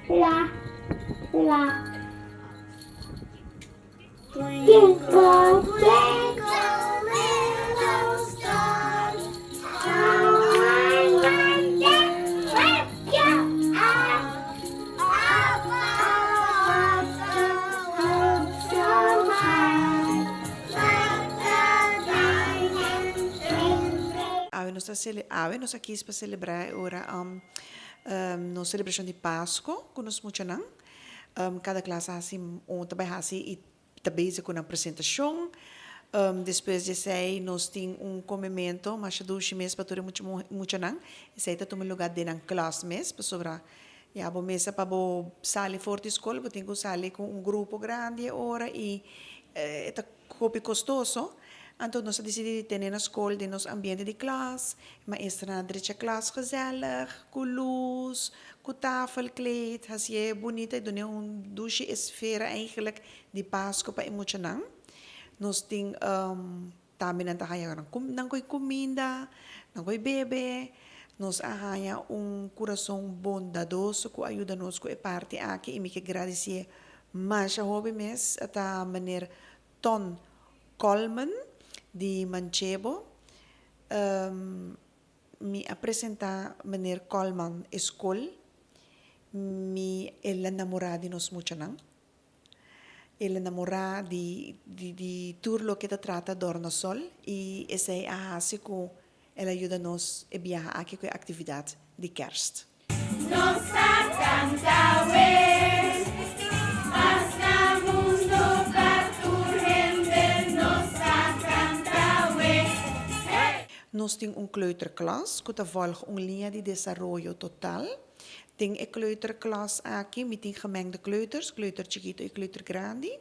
La, la. Twinkle, twinkle, little star, how I wonder what you are. Up above the world so high, like a diamond in the Awe nos ta sele awe nos a kis pa selebrá e ora nos selebrashon di Pasko ku nos muchanan. Kada klas a hasi un ta bai hasi i ta bezig ku nan presentashon. Despues di esei nos tin un komemento masha dushi mes pa tur e mucha muchanan. Esei ta tuma lugá den nan klas mes pasobra ya bo mesa pa bo sali for di skol bo tin ku sali ku un grupo grandi e ora i e ta hopi kostoso. Anto nos a disidí di tene na skol den nos ambiente di klas. E maestranan a drecha klas gezellig, ku lus, ku tafelkleed, hasié bunita i dun'é un dushi esfera eigenlijk di Pasko pa e muchanan. Nos tin tambe nan ta haña nan nan ko'i kuminda, nan ko'i bebe. Nos a haña un kurason bondadoso ku a yuda nos ku e parti aki i mi ke gradisié masha hopi mes ta meneer Ton Colman di Manchebo. Mi a presenta meneer Colman e skol. Mi el a namorá di nos muchanan. El a namorá di di tur loke ta trata Dornosol i esei a hasi ku El a yuda nos e biaha aki ku e aktividat di Kerst. Nos ta kanta wes, mas na mundu pa tur hende nos ta kanta wes, hey! Nos tin un kleuterklas ku ta vòlg un liña di desaroyo total. Den e kleuterklas aki mi tin gemengde kleuters, kleuter chikitu i kleuter grandi.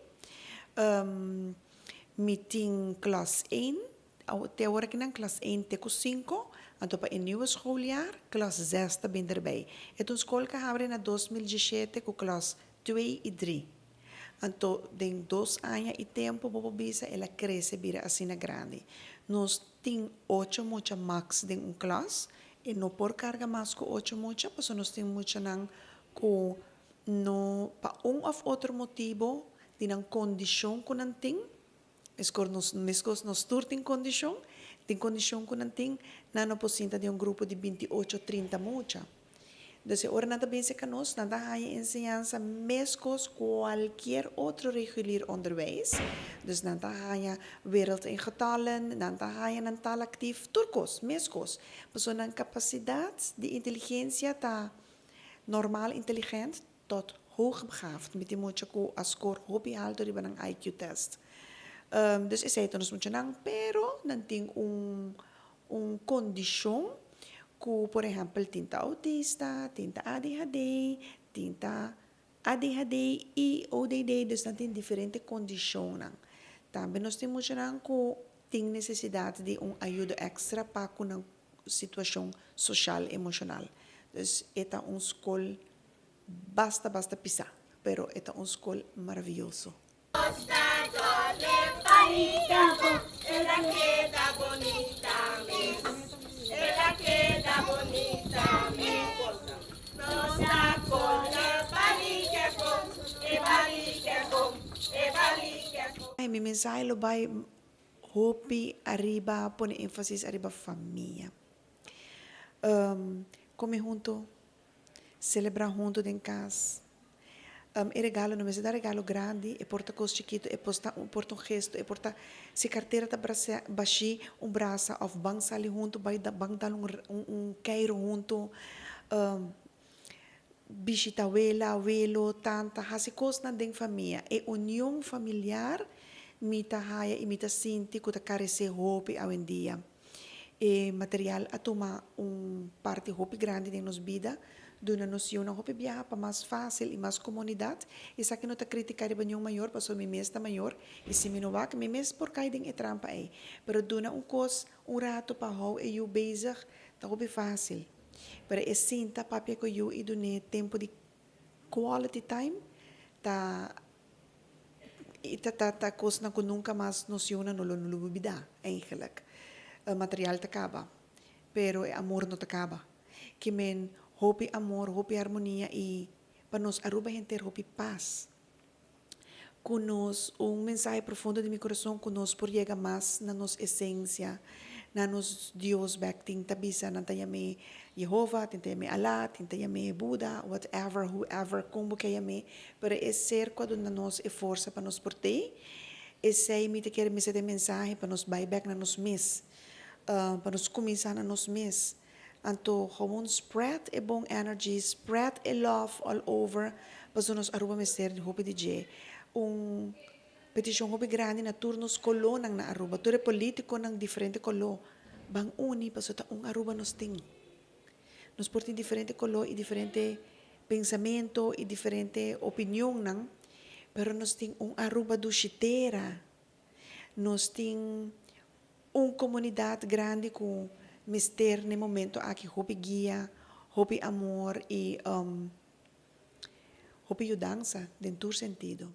Mi tin klas één. Te awor aki nan klas een te ku sinku, anto pa e nieuwe schooljaar klas zes ta bin derbij. E ta un skol ku a habri na 2017 ku klas twee i drie. Anto den dos aña i tempu bo por bisa el a krese bira asina grandi. Nos tin ocho mucha max den un klas, e no por karga mas ku ocho mucha pasobra nos tin muchanan ku no pa un òf otro motibu di nan kondishon ku nan tin, Meskos nos, meskos nos tur tin kondishon, tin kondishon ku nan tin, nan no por sinta den un grupo di 28, 30 mucha. Dus e ora nan ta bin serka nos, nan ta haña enseñansa meskos kualkier otro regulier onderwijs. Dus nan ta haña wereld in getallen, nan ta haña nan taal aktief, tur kos, meskos. Pasobra nan kapasidat di inteligensia ta normaal inteligent, Tot hoogbegaafd, mi tin mucha ku a skor hopi alto riba nan IQ test. Dus esei ta nos muchanan, pero nan tin un un kondishon ku por ehèmpel tin ta outista, tin ta ADHD, tin ta ADHD i ODD, dus nan tin diferente kondishonnan. Tambe nos tin muchanan ku tin nesesidat di un ayudo èkstra pa ku nan situashon soshal emoshonal. Dus e ta un skol Basta basta pisá, pero e ta un skol maravioso. Mi mensahe lo bai hopi ariba pone énfasis ariba famia. Come hunto. Selebrá huntu den kas. E regalo no mester ta regalo grandi, e por ta kos chikitu, e por ta por ta un gesto, e por ta si kartera ta brasea bashí un brasa òf ban sali huntu bai ban dal un un keiru huntu, bishita wela, welo, tanta, hasi kosnan den famia. E union familiar mi ta haya i mi ta sinti ku ta karesé hopi awendia. E material a tuma un parti hopi grandi den nos bida, duna nos yunan hopi biaha pa mas fásil i mas komodidat. Esaki no ta kritiká riba niun mayor pasobra mi mes ta mayor i si mi no wak mi mes por kai den e trampa ei. Pero duna un kos un ratu pa hou e yu bezig ta hopi fásil. Pero e sinta papia ku e yu i dun'é tempu di quality time ta I ta ta ta kosnan ku nunka mas nos yunan no lo no lo bibida eigenlijk. E material ta kaba, pero e amor no ta kaba. Ki men hopi amor, hopi harmonia i Pa nos Aruba henter hopi pas. Ku nos un mensahe profundo di mi kurason ku nos por yega mas na nos esensia, na nos Dios bek. Tin ta bisa nan ta yam'é Yehova, tin ta yam'é Alá, tin ta yam'é Buda, whatever, whoever, kon bo ke yam'é, pero e ser ku a duna nos e forsa pa nos por t'ei, esei mi ta kere mester den mensahe pa nos bai bek na nos mes, pa nos kuminsá na nos mes. Anto gewoon spread e bon energy, spread e love all over, pasobra nos Aruba mester di hopi di dje. Un peticion hopi grandi na tur nos colornan na Aruba, tur e politiconan diferente color, ban uni pasobra ta un Aruba nos tin. Nos por tin diferente color y diferente pensamento y diferente opinionnan, pero nos tin un Aruba dushi tera. Nos tin un komunidat grandi ku mester na e momento aki hopi guia, hopi amor i hopi yudansa den tur sentido.